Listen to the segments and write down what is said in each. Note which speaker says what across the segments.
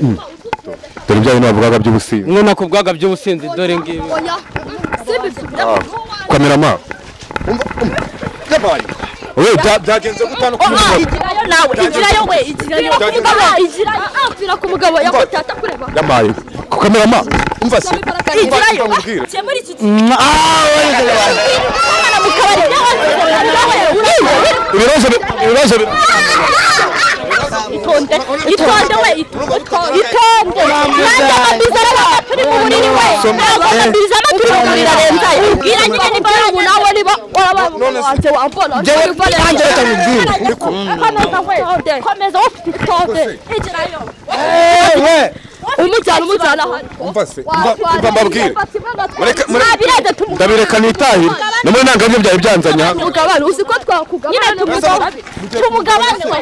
Speaker 1: Dore ibyo bintu bavugaga by'ubusinzi.
Speaker 2: Mwe nakubwaga by'ubusinzi dore ngibi.
Speaker 1: Kamerama. Yabaye. Oye byagenze gutano ku mugabo.
Speaker 3: Igirayo nawe, igirayo we, igirayo. Igirayo. Apfira ku mugabo yakutata kureba.
Speaker 1: Yabaye. Kamerama. Umva se.
Speaker 3: Igirayo. Muri iki.
Speaker 1: Ibibazo
Speaker 3: itonde itonde we itonde nanjye amabizara turi mu buriri we amabizara turi mu buriri arenza ubwira nyine niba ubu nawe niba warabaye wambona
Speaker 2: nanjye reka nkubwire
Speaker 3: komeza we komeza ufite itonde igirayo umujyana umujyana hano
Speaker 1: umva se umva mbabwire ndabireka nitahire no muri nanga byari byanzanye hano
Speaker 3: umugabane uzi ko twakugabana nyine tumugabane we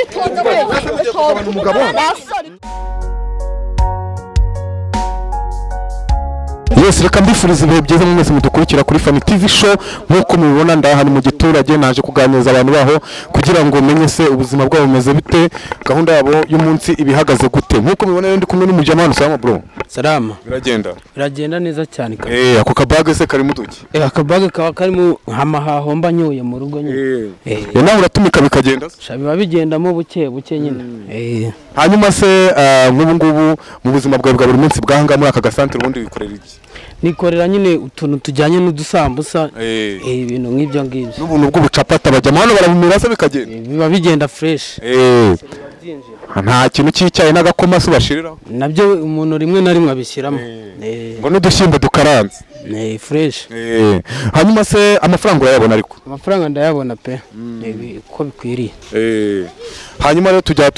Speaker 3: itonde we
Speaker 1: umugabane. Yes, reka mbifuriza ibihe byiza mwese mudukurikira kuri Fani TV show. Nkuko mubibona ndahano mu giturage naje kuganiriza abantu baho kugira ngo menye se ubuzima bwabo bumeze bite, gahunda yabo y'umunsi ibihagaze gute. Nkuko mubibona rero ndi kumwe n'umujyamano. Salama bro.
Speaker 2: Salama.
Speaker 1: Biragenda.
Speaker 2: Biragenda neza cyane.
Speaker 1: Ako kabage se karimo duki?
Speaker 2: Akabage kaba karimo hamahaho mba nyoye mu rugo nyine.
Speaker 1: Nawe uratumika bikagenda se?
Speaker 2: Biba bigendamo buke buke nyine.
Speaker 1: Hanyuma se nk'ubu ngubu mu buzima bwawe bwa buri munsi bwanga muri aka gasantere ubundi wikorera iki?
Speaker 2: Nikorera nyine utuntu tujyanye n'udusambusa, ibintu nk'ibyo ngibyo.
Speaker 1: N'ubuntu bw'ubucapata bajya hano barabumira se bikagenda.
Speaker 2: Biba bigenda fresh.
Speaker 1: Nta kintu cy'icyayi n'agakoma se bashiriraho?
Speaker 2: Nabyo umuntu rimwe na rimwe abishyiramo.
Speaker 1: Ngo n'udushyimbo dukaranze.
Speaker 2: Fresh.
Speaker 1: Hanyuma se amafaranga urayabona ariko?
Speaker 2: Amafaranga ndayabona pe. Uko bikwiriye.
Speaker 1: Hanyuma rero tujya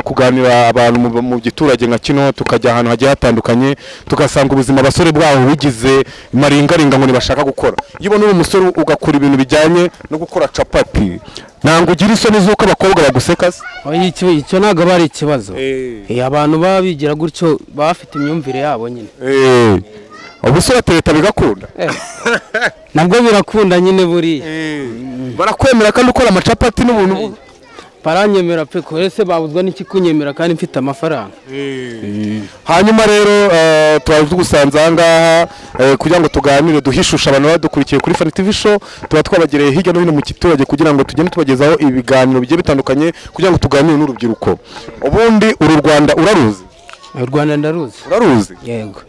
Speaker 1: kuganira abantu mu giturage nka kino, tukajya ahantu hagiye hatandukanye tugasanga ubuzima abasore bwaho bigize maringaringa ngo nibashaka gukora. Iyo ubona uri umusore ugakora ibintu bijyanye no gukora capati, ntango ugira isoni z'uko abakobwa baguseka se?
Speaker 2: Icyo ntabwo aba ari ikibazo. Abantu baba bigira gutyo baba bafite imyumvire yabo nyine.
Speaker 1: Ubusore atereta bigakunda?
Speaker 2: Nabwo birakunda nyine buriya.
Speaker 1: Barakwemera kandi ukora amacapati n'ubuntu?
Speaker 2: Baranyemera pe, kore se babuzwa n'iki kunyemera kandi mfite amafaranga.
Speaker 1: Hanyuma rero twaje tugusanze aha ngaha kugira ngo tuganire duhishusha abantu badukurikiye kuri Fani TV show. Tuba twabagereye hirya no hino mu giturage kugira ngo tugende tubagezaho ibiganiro bigiye bitandukanye kugira ngo tuganire n'urubyiruko. Ubundi uru Rwanda uraruzi?
Speaker 2: U Rwanda ndaruzi.
Speaker 1: Uraruzi?
Speaker 2: Yego.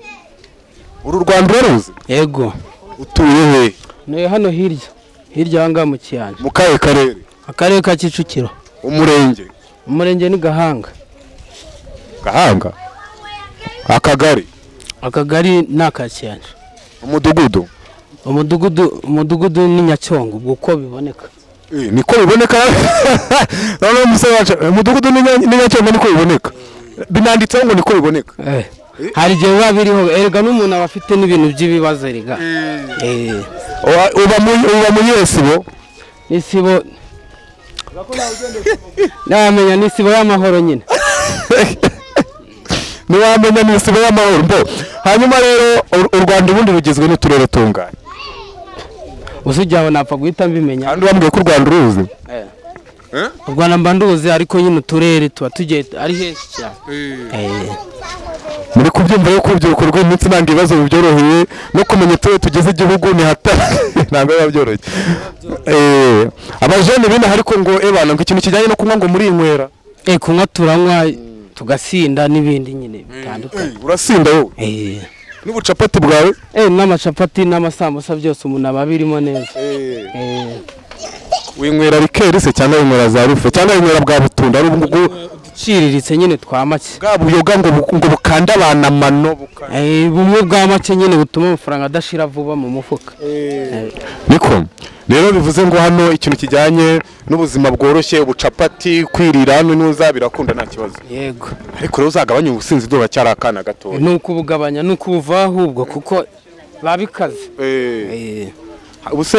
Speaker 1: Uru Rwanda uraruzi?
Speaker 2: Yego.
Speaker 1: Utuye he?
Speaker 2: Ni hano hirya. Hirya aha ngaha mu Kiyanja.
Speaker 1: Mu kahe karere?
Speaker 2: Akarere ka Kicukiro.
Speaker 1: Umurenge?
Speaker 2: Umurenge ni Gahanga.
Speaker 1: Gahanga? Akagari?
Speaker 2: Akagari ni aka Kiyanja.
Speaker 1: Umudugudu?
Speaker 2: Umudugudu ni Nyacyongo ubwo uko biboneka.
Speaker 1: Niko biboneka? None umusore wacu umudugudu ni Nyacyongo niko biboneka. Binanditseho ngo niko biboneka.
Speaker 2: Hari igihe biba biriho erega n'umuntu aba afite n'ibintu by'ibibazo erega.
Speaker 1: Uba mu yesibo?
Speaker 2: Nisibo namenya nisibo y'amahoro nyine.
Speaker 1: Niwamenya nisibo y'amahoro mbo. Hanyuma rero u Rwanda ubundi rugizwe n'uturere tunganye.
Speaker 2: Usijyaho napfa guhita mbimenya.
Speaker 1: Kandi wambwiye ko u Rwanda uruzi?
Speaker 2: U Rwanda mba nduzi ariko nyine uturere tuba tugiye ari henshi cyane.
Speaker 1: Muri kubyumva yo urubyiruko rw'iminsi nanga ibibazo bibyoroheye no kumenya uturere tugeze igihugu ni hatari ntabwo biba byoroshye. Abajene bina ariko ngo ebana ngo ikintu kijyanye no kunywa ngo muri inywera.
Speaker 2: Kunywa turanywa tugasinda n'ibindi nyine bitandukanye.
Speaker 1: Urasinda wowe? N'ubucapati bwawe?
Speaker 2: N'amacapati n'amasambusa byose umuntu aba birimo neza.
Speaker 1: Winywera rikeri se cyangwa winywera za rufe cyangwa winywera bwa butunda ari ubwo
Speaker 2: uciriritse nyine twa make.
Speaker 1: Bwa buyoga ngo bukanda abana amano
Speaker 2: bumwe bwa make nyine butuma amafaranga adashira vuba mu mufuka.
Speaker 1: Niko rero bivuze ngo hano ikintu kijyanye n'ubuzima bworoshye ubucapati kwirira hano nuza birakunda nta kibazo.
Speaker 2: Yego.
Speaker 1: Ariko rero uzagabanya ubusinzi dore cyari akana gato.
Speaker 2: Nuko ubugabanya nuko ubuva ahubwo kuko babikaze.
Speaker 1: Ubuse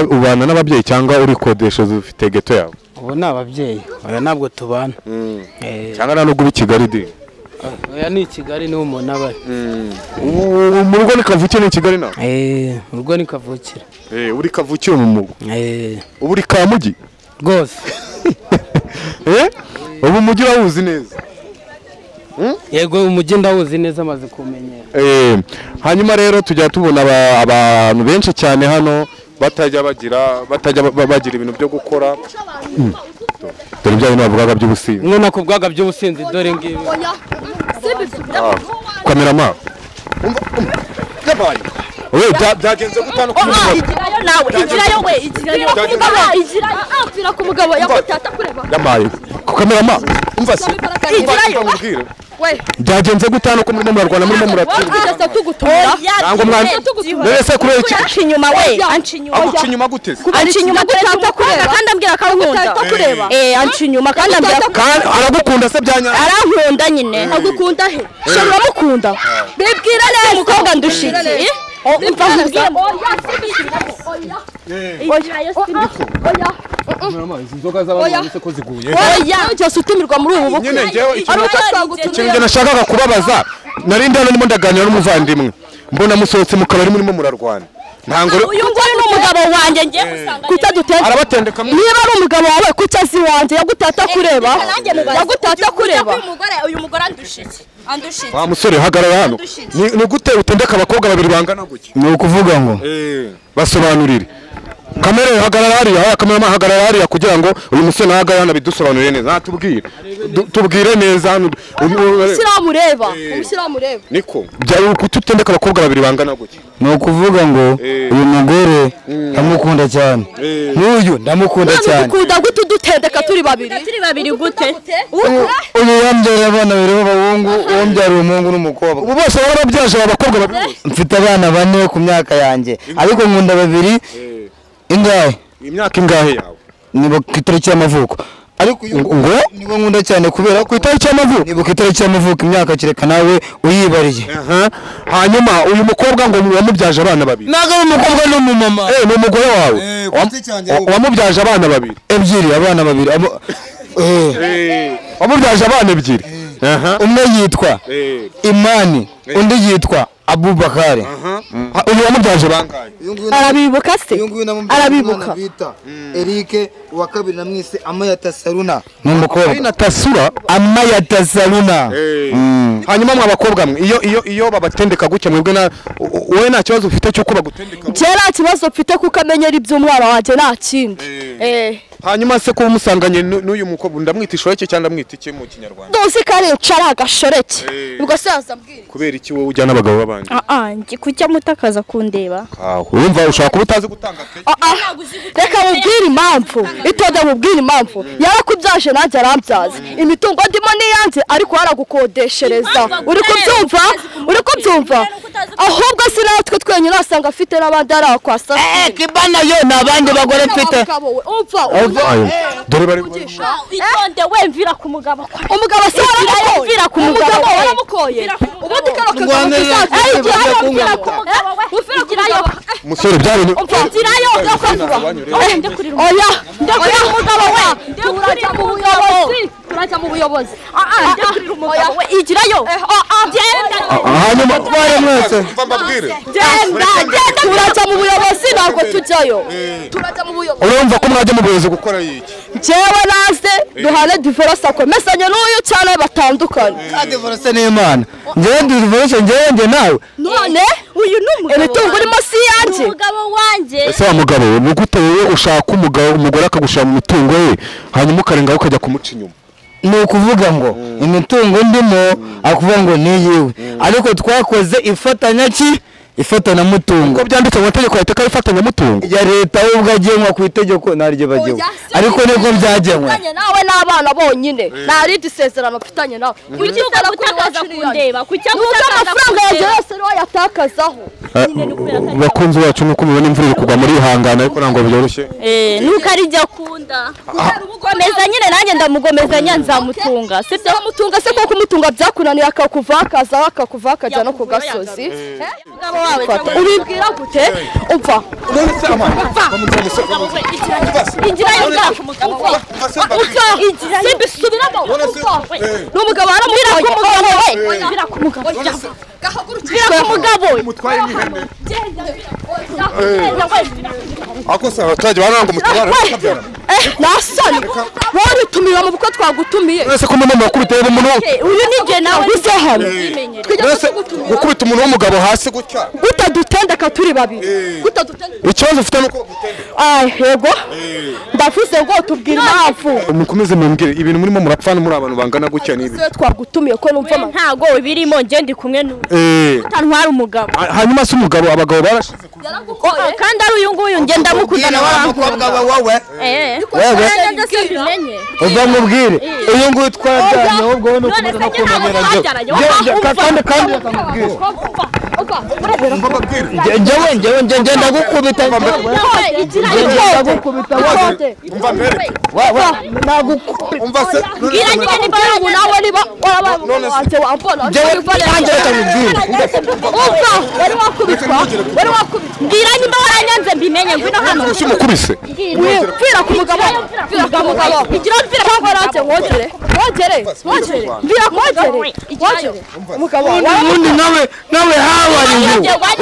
Speaker 1: ubana n'ababyeyi cyangwa urikodesha ufite ghetto yawe?
Speaker 2: Ubu ni ababyeyi, oya ntabwo tubana.
Speaker 1: Cyangwa nta nubwo uri Kigali di?
Speaker 2: Oya ni Kigali niho umuntu aba ari.
Speaker 1: Mu rugo ni kavukire ni Kigali nawe?
Speaker 2: Mu rugo ni kavukire.
Speaker 1: Uri kavukire mu mugo? Ubu uri Kamugi?
Speaker 2: Rwose.
Speaker 1: Ubu umujyi urawuzi neza?
Speaker 2: Yego umujyi ndawuzi neza amaze kumenyera.
Speaker 1: Hanyuma rero tujya tubona abantu benshi cyane hano batajya bagira ibintu byo gukora. Dore ibyo bintu bavugaga by'ubusinzi.
Speaker 2: Mwe nakubwaga by'ubusinzi dore ngibi.
Speaker 1: Kamerama. Oye byagenze gutano ku mugabo.
Speaker 3: Igirayo nawe, igirayo we, igirayo. Igirayo ku mugabo yakutata kureba.
Speaker 1: Yamaye. Ku kamerama. Umva se.
Speaker 3: Igirayo. We.
Speaker 1: Byagenze gutano ko murimo murarwana murimo muratirwa.
Speaker 3: Tugutumira.
Speaker 1: Ntango mwana. None se kubera iki?
Speaker 3: Anci inyuma we, anci inyuma.
Speaker 1: Aguca inyuma gute se?
Speaker 3: Anci inyuma gutata kureba kandi ambwira ko ankunda. Anci inyuma kandi ambwira
Speaker 1: kandi aragukunda se byanya.
Speaker 3: Arankunda nyine. Agukunda he? Shobora uramukunda. Bibwira neza umukobwa ndushiki.
Speaker 1: Ikintu nashakaga kubabaza nari ndano ndimo ndaganira n'umuvandimwe mbona musohotse mu kabari murimo murarwana.
Speaker 3: Ntango uyu nguyu ni umugabo wanjye ngiye gusanga kutadutenda
Speaker 1: arabatendeka.
Speaker 3: Niba ari umugabo wawe kuki azi wanjye yagutata kureba yagutata kureba. Uyu mugore andushiki andushiki.
Speaker 1: Wa musore hagarara hano. Ni gute utendeka abakobwa babiri bangana gutya?
Speaker 4: Ni ukuvuga ngo
Speaker 1: basobanurire. Kamera hagarara hariya, kamera hagarara hariya kugira ngo uyu musore nahagarara hano bidusobanurire neza. Natubwire. Tubwire neza hano.
Speaker 3: Umushyira mureba, umushyira mureba.
Speaker 1: Niko. Byari kututendeka abakobwa babiri bangana gutya.
Speaker 4: Ni ukuvuga ngo uyu mugore ndamukunda cyane. N'uyu ndamukunda cyane.
Speaker 3: Ndamukunda gute udutendeka turi babiri? Turi babiri gute?
Speaker 4: Uyu yambyariye abana babiri b'abahungu, uwo mbyariye umuhungu n'umukobwa.
Speaker 1: Ubu bose barabyaje abakobwa babiri.
Speaker 4: Mfite abana bane ku myaka yanjye. Ariko nkunda babiri. Ingahe?
Speaker 1: Imyaka ingahe yawe?
Speaker 4: Ni ku itariki y'amavuko. Ariko ngo niwe nkunda cyane kubera
Speaker 1: ku itariki y'amavuko.
Speaker 4: Ni ku itariki y'amavuko imyaka kireka nawe uyibariye.
Speaker 1: Hanyuma uyu mukobwa ngo wamubyaje abana babiri.
Speaker 4: Naga ari umukobwa n'umumama.
Speaker 1: Ni umugore wawe. Wamubyaje abana babiri.
Speaker 4: Ebyiri abana babiri.
Speaker 1: Wamubyaje abana ebyiri.
Speaker 4: Umwe yitwa Imani, undi yitwa Abubakari.
Speaker 1: Uyu wamubyaje bangahe?
Speaker 3: Arabibuka se? Arabibuka.
Speaker 4: Eric wa kabiri namwise Amayata Saruna. Ni umukobwa.
Speaker 1: Amayata
Speaker 4: Amayata Saruna.
Speaker 1: Hanyuma mwa bakobwa mwe iyo babatendeka gutya mwebwe na wowe nta kibazo ufite cyo bagutendeka?
Speaker 3: Njye nta kibazo mfite kuko amenyera iby'umwana wanjye nta kindi.
Speaker 1: Hanyuma se ko umusanganye n'uyu mukobwa ndamwita ishoreke cyangwa ndamwita iki mu Kinyarwanda?
Speaker 3: Ndozi kare cara agashoreke. Ubwo se yazambwira.
Speaker 1: Kubera iki wowe ujyana abagabo babandi?
Speaker 5: Njye kujya mutakaza kundeba.
Speaker 1: Urumva ushaka kuba utazi gutanga ke?
Speaker 3: Reka mubwire impamvu. Itonde mubwire impamvu. Yarakubyaje nanjye arambyaza. Imitungo ndimo niyanze ariko haragukodeshereza. Uri kubyumva? Uri kubyumva? Ahubwo si natwe twenyine asanga afite n'abandi arakwasa.
Speaker 4: Kibana yo nabandi bagore mfite.
Speaker 3: Umva
Speaker 1: dore bari
Speaker 5: itonde we mvira ku mugabo.
Speaker 3: Umugabo se waramvira ku mugabo waramukoye. Ubundi karo kagabo
Speaker 1: musore byari ni
Speaker 3: umvirayo oya ndakurira umugabo we turajya mu buyobozi turajya mu buyobozi ndakurira umugabo we igirayo genda
Speaker 1: hanyuma
Speaker 4: tware mwese
Speaker 1: mbabwire
Speaker 3: genda genda turajya mu buyobozi ntabwo tujyayo turajya mu buyobozi
Speaker 1: urumva ko mwajya mu buyobozi gukora iki
Speaker 3: jewe naze duhane divorce akomezanye n'uyu cyane batandukanye
Speaker 4: kandi divorce ni Imana ngewe divorce ngewe nge nawe
Speaker 3: none uyu ni umugabo imitungo urimo si yanjye
Speaker 5: umugabo wanjye
Speaker 1: ese wa mugabo ni gute wowe ushaka umugabo umugore akagushira mu mitungo ye hanyuma ukarengaho ukajya kumuca inyuma?
Speaker 4: Ni ukuvuga ngo imitungo ndimo akuvuga ngo ni yiwe ariko twakoze ifatanya ki ifatanamutungo
Speaker 1: uko byanditse mu mategeko ya leta ifatanyamutungo
Speaker 4: ya leta ubwo agenwa ku itegeko naryo bagewe ariko niko byagenwe
Speaker 3: nawe n'abana bonyine nta rindi sezerano mfitanye nawe
Speaker 5: kuki utakaza kundeba kuki
Speaker 3: amafaranga yanjye yose niwe yatakazaho
Speaker 1: bakunzi bacu nuko mubona imvura iri kugwa muri ihangana ariko ntabwo byoroshye
Speaker 5: nuko ari jya akunda gomeza nyine nanjye ndamugomeza nzamutunga
Speaker 3: sibyo mutunga se koko umutunga byakunaniye akakuva akaza akakuva akajya no ku gasozi ubibwira gute umva simbisubiramo n'umugabo aramubwira ko umugabo we
Speaker 5: mvira ku mugabo
Speaker 1: umutwaye n'ihene ako se abaturage baranga umutabara
Speaker 3: Nasoni waritumira mu bukwe twagutumiye.
Speaker 1: Nese ko mama wakubita umuntu
Speaker 5: uyu ni je nawe
Speaker 3: use hano.
Speaker 1: Gukubita umuntu w'umugabo hasi gutya.
Speaker 3: Gutadutendeka turi babiri. Gutadutendeka.
Speaker 1: Ikibazo ufite nuko gutendeka.
Speaker 3: Ay yego. Ndavuze ngo tubwire impamvu.
Speaker 1: Mukomeze mumbwire ibintu murimo murapfana muri abantu bangana gutya nibi.
Speaker 3: Twagutumiye ko numva
Speaker 5: ntago ibirimo nge ndi kumwe n'uyu. Utantwara umugabo.
Speaker 1: Hanyuma se umugabo abagabo barashize
Speaker 5: kuko kandi ari uyu nguyu nge ndamukunda na
Speaker 4: wa mukobwa wawe. Wewe uva mubwire uyu nguyu twabyaranye ahubwo wowe nukomeza no kumenyera nje kandi akamubwira njyewe nje ndagukubita ndagukubita
Speaker 1: umva mbere
Speaker 4: nagukubita
Speaker 1: se
Speaker 5: ngira nyine
Speaker 3: niba nawe niba warabaye wambona
Speaker 4: njyewe nanjye akamubwira
Speaker 3: umva wari wakubitwa
Speaker 5: ngira nyimba waranyanze mbimenye ngwino hano
Speaker 1: ushimukubise
Speaker 3: mvira ku mugabo igira mvira ku mugabo wongere mvira wongere umugabo
Speaker 4: ubundi nawe habariye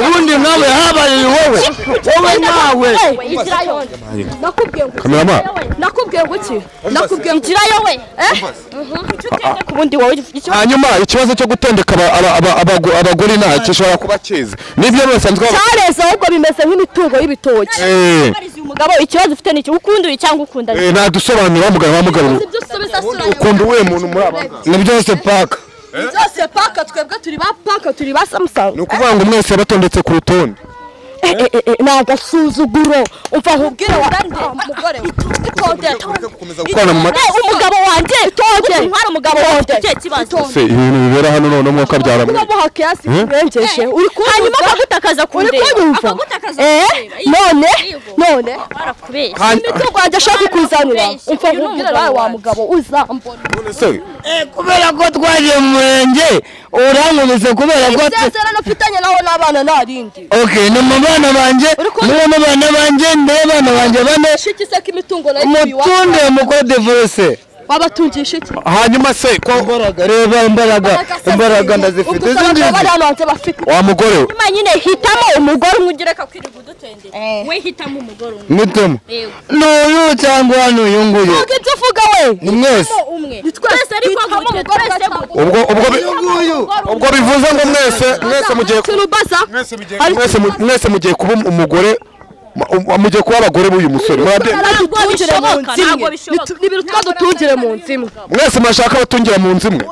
Speaker 4: ubundi nawe habariye wowe nawe
Speaker 3: nakubwiye ngo nakubwiye ngo iki nakubwiye
Speaker 5: ngirayo we kubundi wowe
Speaker 1: hanyuma ikibazo cyo gutendeka abagore nta gishobora kuba kiza nibyo basanzwe
Speaker 3: cyareze ahubwo bimeze nk'imitungo y'ibitoki
Speaker 5: umugabo ikibazo ufite ni iki ukunda uyu cyangwa ukunda
Speaker 1: nadusobanura umugabo wa mugabo ukunda uwe muntu muri aba
Speaker 4: ni byose paka
Speaker 3: byose paka twebwe turi ba paka turi ba Samsung
Speaker 1: ni ukuvuga ngo mwese batondetse ku rutonde
Speaker 3: ni agasuzuguro umva nkubwire wa mugore
Speaker 1: gukorana mu matwi
Speaker 5: umugabo wanjye itonde ntwara umugabo wanjye icyo kibazo
Speaker 1: se ibintu bibera hano none umwuka byara mwe
Speaker 3: uramuha kiasi kirengeje uri
Speaker 5: hanyuma akagutakaza
Speaker 3: kundeba none none imitungo yanjye ashaka kukuzanira umva nkubwire nawe wa mugabo uzambona
Speaker 4: kubera ko twagiye mu murenge urankubise kubera ko
Speaker 3: isezerano mfitanye nawe n'abana narindi
Speaker 4: okay ni mu bana banje niwe mu bana banje ndebe bana banje bane
Speaker 3: shiki se kimitungo nayo
Speaker 4: umutunde mukore divorce
Speaker 3: wabatungisha iki
Speaker 1: hanyuma se ko
Speaker 4: imbaraga reba imbaraga ndazifite
Speaker 3: izindi
Speaker 1: wa mugore we
Speaker 5: nyuma nyine hitamo umugore umwe ugereka kwirirwa udutendera we hitamo umugore umwe
Speaker 4: mitemo n'uyu cyangwa n'uyu nguyu
Speaker 3: ntabwo ibyo uvuga we
Speaker 4: ni mwese
Speaker 5: umwe twese ariko gute
Speaker 1: ubwo bivuze ngo mwese mwese mugiye mwese mugiye kuba umugore mugiye kuba abagore b'uyu musore
Speaker 3: nibintu twadutungire mu nzu imwe
Speaker 1: mwese murashaka abatungira mu nzu imwe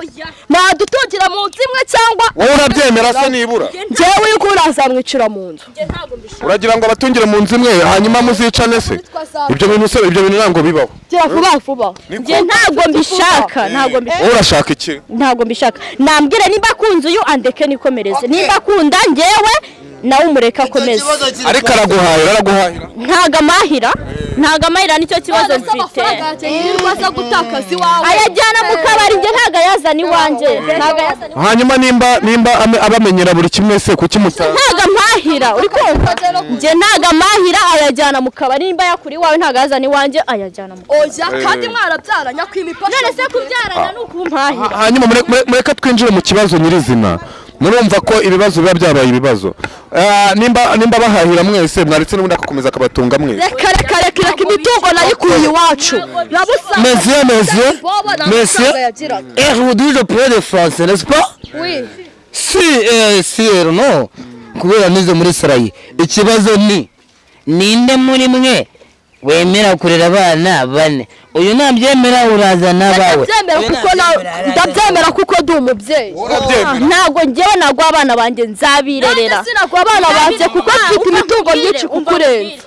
Speaker 3: nadutungira mu nzu imwe cyangwa
Speaker 1: wowe urabyemera se nibura
Speaker 3: njyewe yuko urazamwicira mu nzu
Speaker 1: uragira ngo abatungire mu nzu imwe hanyuma muzicane se ibyo bintu se ibyo bintu ntabwo bibaho
Speaker 3: gira vuba vuba
Speaker 5: njye ntabwo mbishaka ntabwo mbishaka
Speaker 1: wowe urashaka iki
Speaker 5: ntabwo mbishaka nambwire nimba akunze uyu andeke nikomereze nimba akunda njyewe nawe umureka akomeze
Speaker 1: ariko araguhahira araguhahira
Speaker 5: ntago amahira nicyo kibazo mfite ayajyana mu kabari njye ntago ayazana iwanjye
Speaker 1: hanyuma nimba abamenyera buri kimwe se kuki mutanga
Speaker 5: ntago amahira uri kumva njye ntago amahira ayajyana mu kabari nimba yakuri iwawe ntago ayazana iwanjye ayajyana mu kabari
Speaker 3: oya kandi mwarabyaranye akwimipasha
Speaker 5: none se kubyarana ni ukumpahira
Speaker 1: hanyuma mureke twinjire mu kibazo nyirizina murumva ko ibibazo biba byabaye ibibazo nimba bahahira mwese mwaretse n'ubundi akakomeza akabatunga mwese
Speaker 3: reka imitungo nayikuye iwacu
Speaker 4: Monsieur, monsieur, monsieur, aujourd'hui je parle de français, n'est-ce pas?
Speaker 3: Oui.
Speaker 4: Si, si, non. Kubera nize muri Sarayi. Ikibazo ni ninde muri mwe wemera kurera abana bane? Uyu nabyemera urazana abawe.
Speaker 3: Ndabyemera kuko ndi umubyeyi.
Speaker 5: Ntabwo njyewe nagwa abana banjye nzabirerera.
Speaker 3: Sinagwa abana banjye kuko mfite imitungo myinshi kukurenza.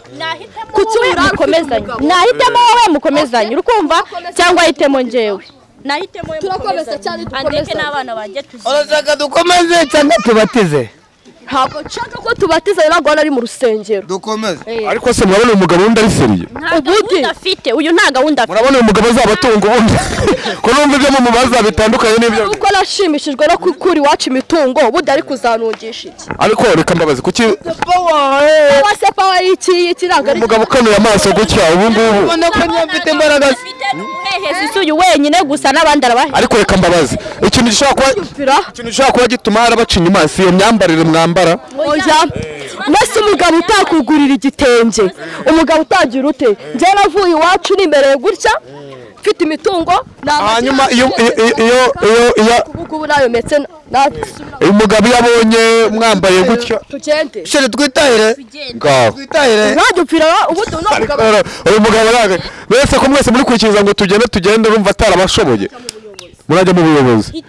Speaker 5: Nahitemo wowe mukomezanye urukumva cyangwa ahitemo njyewe. Nahitemo wowe
Speaker 3: turakomeza cyane
Speaker 5: dukomeze n'abana banjye tuzi.
Speaker 4: Urashaka dukomeze cyangwa tubatize?
Speaker 3: Ntabwo nshaka ko tubatiza ntabwo ari mu rusengero
Speaker 4: dukomeze.
Speaker 1: Ariko se murabona umugabo wundi ari seriye?
Speaker 5: Nta gahunda afite uyu nta gahunda afite.
Speaker 1: Murabona uyu mugabo azabatunga ubundi ko numva ibyo mumubaza bitandukanye n'ibyo.
Speaker 3: Kuko nashimishijwe no gukura iwacu imitungo ubundi ari kuzanungisha iki?
Speaker 1: Ariko reka mbabaze kuki
Speaker 3: se power y'iki ntabwo ari
Speaker 1: umugabo ukanuye amaso gutya ubu ngubu
Speaker 4: ubona ko mfite imbaraga
Speaker 5: umuhehesi si uyu wenyine gusa n'abandi arabahe.
Speaker 1: Ariko reka mbabaze ikintu gishobora kuba gituma harabaca inyuma si iyo myambarire mwambara.
Speaker 3: Oya Nase umugabo utakugurira igitenge, umugabo utagira ute? Njye navuye iwacu nimereye gutya, mfite imitungo.
Speaker 1: Hanyuma iyo iyo iyo iyo
Speaker 3: ubu nayometse na
Speaker 1: umugabo yabonye mwambaye gutya,
Speaker 3: tugende
Speaker 4: Chéri twitahire.
Speaker 1: Ngaho
Speaker 4: Twitahire.
Speaker 3: Ntajya upfira ubu no mugabo.
Speaker 1: Uyu mugabo ntabwo mbese ko mwese muri kwikiriza ngo tugende tugende, urumva atarabashoboye murajya mu buyobozi.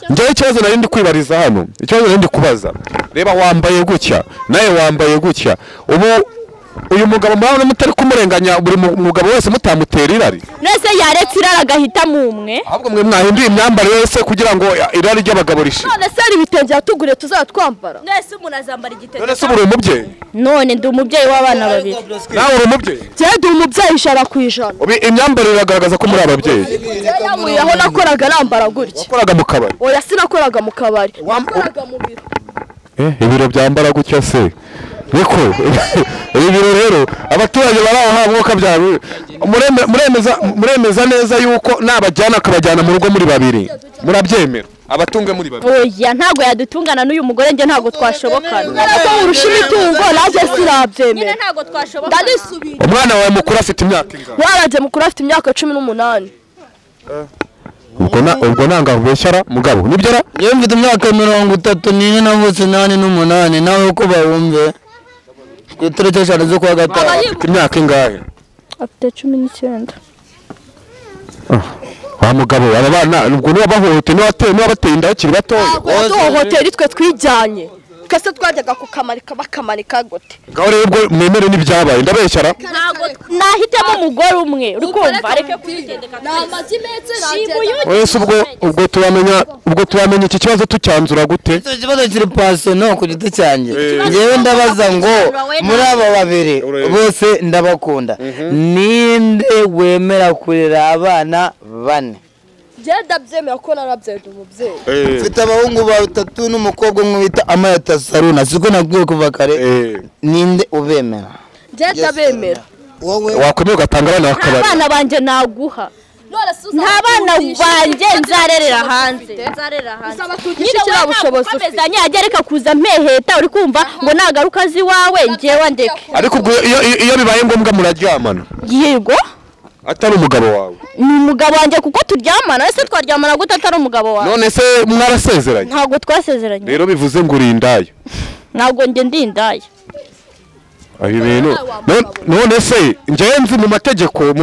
Speaker 1: Njyewe ikibazo nari ndi kwibariza hano, ikibazo nari ndi kubaza, reba wambaye gutya nawe wambaye gutya, ubu uyu mugabo murabona mutari kumurenganya, buri mugabo wese mutamutera irari?
Speaker 5: Nese yaretse irari agahitamo umwe.
Speaker 1: Ahubwo mwe mwahinduye imyambarire yose kugira ngo irari ry'abagabo rishire.
Speaker 3: None se hari ibitenge yatuguriye tuzatwambara?
Speaker 5: Nese umuntu azambara igitenge.
Speaker 1: None se ubu uri umubyeyi?
Speaker 5: None ndi umubyeyi w'abana babiri.
Speaker 1: Nawe uri umubyeyi?
Speaker 3: Njyewe ndi umubyeyi 100%.
Speaker 1: Ubu imyambarire iragaragaza ko muri ababyeyi.
Speaker 3: Aho nakoraga nambara gutya.
Speaker 1: Wakoraga mu kabari?
Speaker 3: Oya, sinakoraga mu kabari. Nakoraga mu biro.
Speaker 1: Ibiro byambara gutya se? Niko ibi biro rero abaturage bari aho hamwoka byawe muremeza neza yuko nabajyana akabajyana mu rugo muri babiri, murabyemera? Abatunge muri babiri?
Speaker 5: Oya, ntago yadutungana n'uyu mugore, njye ntago twashobokana.
Speaker 3: Ko urusha imitungo naje sirabyemera.
Speaker 5: Ntago twashobokana.
Speaker 3: Ndanisubira.
Speaker 1: Umwana wawe mukuru afite imyaka ingana?
Speaker 3: Umwana mukuru afite imyaka 18.
Speaker 1: Ubwo nanga ubeshyara mugabo nibyo ra?
Speaker 4: Yewe mfite imyaka 34 navutse 88, nawe uko bawumve ku itariki 5 z'ukwa gatanu.
Speaker 1: Afite imyaka ingahe?
Speaker 5: Afite 19.
Speaker 1: Wa mugabo aba bana ubwo niba bahohote niba bateye inda bakiri batoya.
Speaker 3: Duhohotera twe twijyanye. Twese twajyaga kukamarika bakamanika gute?
Speaker 1: Ngaho rero ubwo mwemere n'ibyabaye, ndabeshyara?
Speaker 5: Ntago nahitemo umugore umwe, uri kumva areke kwigendeka.
Speaker 1: Wese ubwo turamenya iki kibazo tucyanzura gute?
Speaker 4: Icyo kibazo kiri personal ku giti cyanjye. Njyewe ndabaza ngo muri aba babiri bose ndabakunda, ninde wemera kurera abana bane?
Speaker 3: Njye ndabyemera ko narabyaye umubyeyi.
Speaker 4: Mfite abahungu batatu n'umukobwa umwe bita Amayata Saruna, siko nabwiye kuva kare. Ninde ubemera?
Speaker 3: Njye ndabemera.
Speaker 4: Wowe
Speaker 1: wakomeye ugatanga abana bakabari.
Speaker 5: Abana banjye naguha. Nta bana banjye nzarerera hanze. Nzarerera hanze.
Speaker 3: Nyine ubushobozi ufite.
Speaker 5: Ajya kuza mpeheta uri kumva ngo nagaruka azi iwawe njyewe ndeke.
Speaker 1: Ariko ubwo iyo bibaye ngombwa muraryamana?
Speaker 5: Yego.
Speaker 1: Atari umugabo wawe?
Speaker 5: Ni umugabo wanjye kuko turyamana. Ese twaryamana gute atari umugabo wawe?
Speaker 1: None se mwarasezeranye?
Speaker 5: Ntabwo twasezeranye.
Speaker 1: Rero bivuze ngo uri indaya.
Speaker 5: Ntabwo njye ndi indaya.
Speaker 1: Ibi bintu none se njyewe nzi mu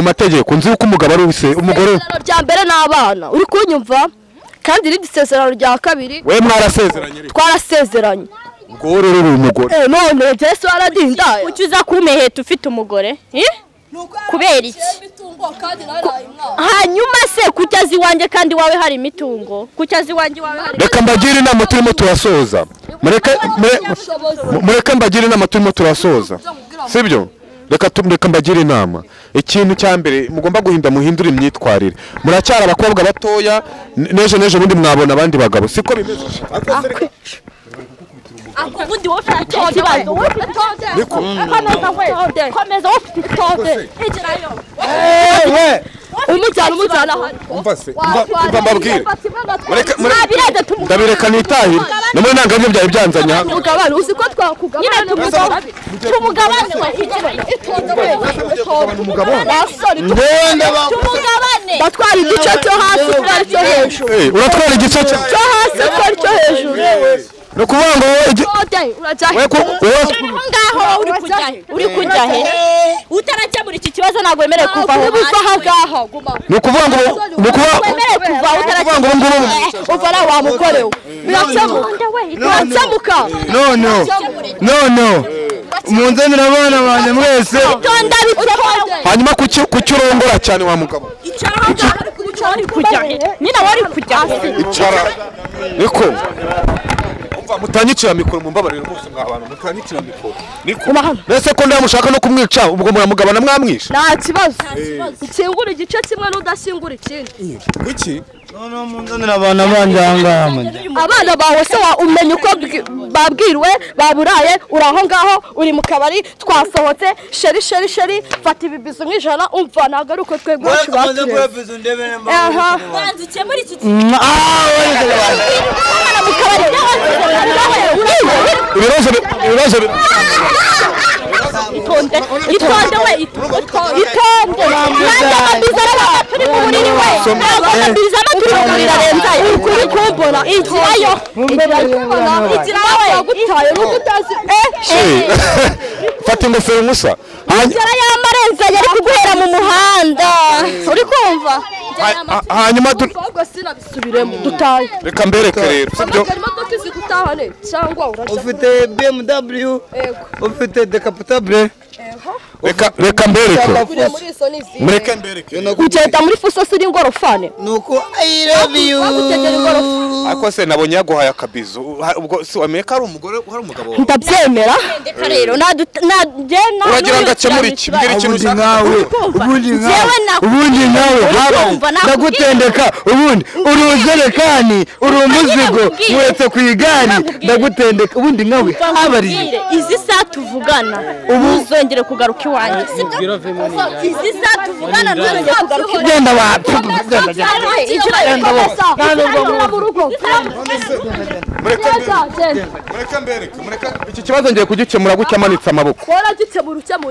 Speaker 1: mategeko nzi uko umugabo ari use umugore.
Speaker 3: Isezerano rya mbere n'abana uri kunyumva, kandi irindi sezerano rya kabiri.
Speaker 1: We mwarasezeranye?
Speaker 3: Twarasezeranye.
Speaker 1: Ubwo rero uri umugore.
Speaker 3: None njye se waradi indaya.
Speaker 5: Kuki uza kumeheta ufite umugore? Kubera iki? Hanyuma se kuki azi iwanjye kandi iwawe hari imitungo? Kuki azi iwanjye iwawe hari?
Speaker 1: Reka mbagire inama turimo turasoza. Mureke mbagire inama turimo turasoza. Sibyo? Reka mbagire inama. Ikintu cya mbere mugomba guhinda muhindura imyitwarire. Muracyari abakobwa batoya, nejo bundi mwabona abandi bagabo. Siko bimeze?
Speaker 5: Ubundi wowe ufite ikibazo. Komeza wowe ufite itonde. Igerayo.
Speaker 3: Umujyana hano.
Speaker 1: Umva se, umva mbabwire. Ndabireka nitahire. No muri nanga ibyo byari byanzanye hano.
Speaker 3: Umugabane uzi ko twakugabana.
Speaker 5: Tumugabane we. Tumugabane.
Speaker 3: Batwara igice cyo hasi twari cyo hejuru.
Speaker 1: Uratwara igice cyo
Speaker 3: hasi twari cyo hejuru.
Speaker 1: No kuvuga ngo
Speaker 5: ngaho uri kujya he? Utarakemura iki kibazo ntabwo wemerewe kuva aho
Speaker 3: ngaho.
Speaker 1: Ni ukuvuga ngo
Speaker 5: wemerewe kuva
Speaker 1: utarakemura
Speaker 3: uva nawe wa mugore we. Birakemuka.
Speaker 4: No munzanira abana banjye mwese.
Speaker 1: Hanyuma kuki urongora cyane wa mugabo?
Speaker 5: Nyina wari kujya he?
Speaker 1: Icara. Niko mutanyicira mikoro mumbabarire rwose mwa bantu mutanyicira mikoro. Niko nese ko ndamushaka no kumwica ubwo muramugabana mwamwisha?
Speaker 3: Nta kibazo. Ukingura igice kimwe n'udashyingura ikindi.
Speaker 1: Kuki?
Speaker 4: No munzanira abana banje ahangaha.
Speaker 3: Abana bawe se umenya uko babwirwe baburaye uri aho ngaho uri mu kabari twasohotse sheri sheri sheri fata ibibizo nk'ijana umva ntabwo ari uko twebwe iwacu batureze. Aha.
Speaker 5: Banza ukemure iki
Speaker 1: Ibibazo
Speaker 3: itonde itonde we itonde nanjye amabiza araba turi mu buriri we ntabwo amabiza aba turi mu buriri arenza uri kumbona igirayo igirayo wagutaye nuko utazi
Speaker 1: fata ingofero musa
Speaker 3: inzara y'amarenza yari kuguhera mu muhanda uri kumva
Speaker 1: hanyuma
Speaker 3: ubwo sinabisubiremo dutaye
Speaker 1: reka mbereke rero sibyo
Speaker 3: imodoka izi gutahane cyangwa urajya
Speaker 4: ufite BMW ufite decapotable
Speaker 1: reka mbereke mureke mbereke
Speaker 3: ugenda muri fuso suri ingorofane
Speaker 4: nuko I love you
Speaker 1: ariko se nabonye yaguhaye akabizo ubwo si wamenye ko ari umugore hari umugabo
Speaker 3: ndabyemera rero
Speaker 1: uragira ngo akemure iki mbwira ikintu
Speaker 4: ubundi nkawe ubundi nkawe ndagutendeka ubundi uri ujerekani uri umuzigo nkuretse ku igare ndagutendeka ubundi nkawe habariye
Speaker 5: izi saa tuvugana ntuzongere kugaruka iwanjye izi saa tuvugana ntuzongere kugaruka iwanjye
Speaker 4: genda wa
Speaker 1: mureke iki kibazo ngiye kugikemura gutya amanitse amaboko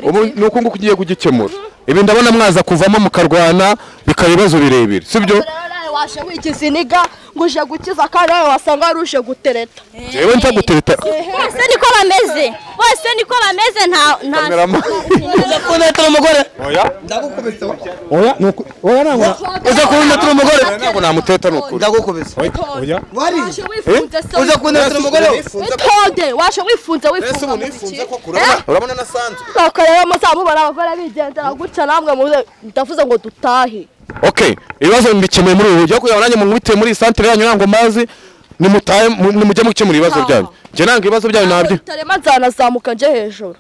Speaker 1: ubu ni uku nguku ugiye kugikemura ibi ndabona mwaza kuvamo mukarwana bikaba ibibazo birebire sibyo
Speaker 3: waje wigize iniga ngo uje gukiza kandi nawe wasanga wari uje gutereta
Speaker 1: jewe nza gutereta
Speaker 5: bose niko bameze bose niko bameze nta
Speaker 4: uza kuntetera umugore
Speaker 1: oya
Speaker 4: ndagukubita
Speaker 1: oya nuko oya ntabwo
Speaker 4: uza kuntetera umugore
Speaker 1: ntabwo namuteta nukuri
Speaker 4: ndagukubita
Speaker 1: oya
Speaker 4: wari uza kuntetera umugore
Speaker 3: itonde waje wifunze wifunze
Speaker 1: nifunze koko urabona nasanzwe
Speaker 3: nuko rero muzamubona abagore bigendera gutya namwe ndavuze ngo dutahe
Speaker 1: okay ibibazo mbikemuye muri ubu buryo kugira ngo nanjye munkubite muri santere yanyu ntabwo mazi nimutahe nimujye mukemura ibibazo byanyu njye nanga ibibazo byanyu nabyo
Speaker 3: utarema nzanazamuka nje hejuru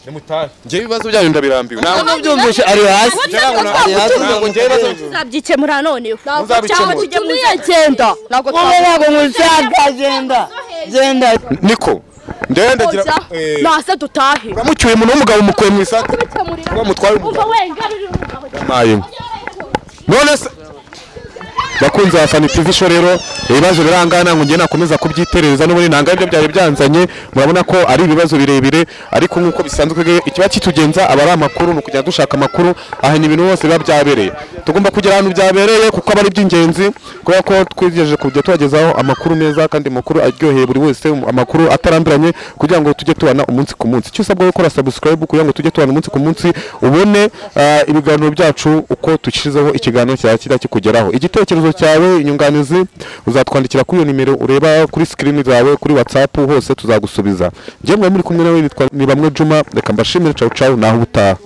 Speaker 1: nimutahe njye ibibazo byanyu ndabirambiwe
Speaker 4: ntabwo byumvishe ari hasi
Speaker 1: ntabwo njye ibibazo
Speaker 5: tuzabyikemura none
Speaker 1: muzabikemura
Speaker 3: genda ntabwo
Speaker 4: ntabwo mushaka genda genda
Speaker 1: niko ndenda gira
Speaker 3: nase dutahe
Speaker 1: uramucyuye umuntu w'umugabo umukuye mu isantere uba mutwaye umugabo none se bakunze ba Fani TV show rero ibibazo birangana ngo ngiye nakomeza kubyiterereza n'ubundi nanga ibyo byari byanzanye murabona ko ari ibibazo birebire ariko nkuko bisanzwe ikiba kitugenza aba ari amakuru ni ukujya dushaka amakuru ahantu ibintu hose biba byabereye tugomba kugera ahantu byabereye kuko aba ari iby'ingenzi kubera ko twigejeje kujya tubagezaho amakuru meza kandi amakuru aryoheye buri wese amakuru atarambiranye kugira ngo tujye tubana umunsi ku munsi icyo usabwa gukora subscribe kugira ngo tujye tubana umunsi ku munsi ubone ibiganiro byacu uko dushyizeho ikiganiro cyakira kikugeraho igitekerezo cyawe inyunganizi uzatwandikira kuri iyo nimero ureba kuri screen zawe kuri WhatsApp hose tuzagusubiza njye muri kumwe nawe nitwa ni bamwe Juma reka mbashimire ciao ciao naho ubutaha.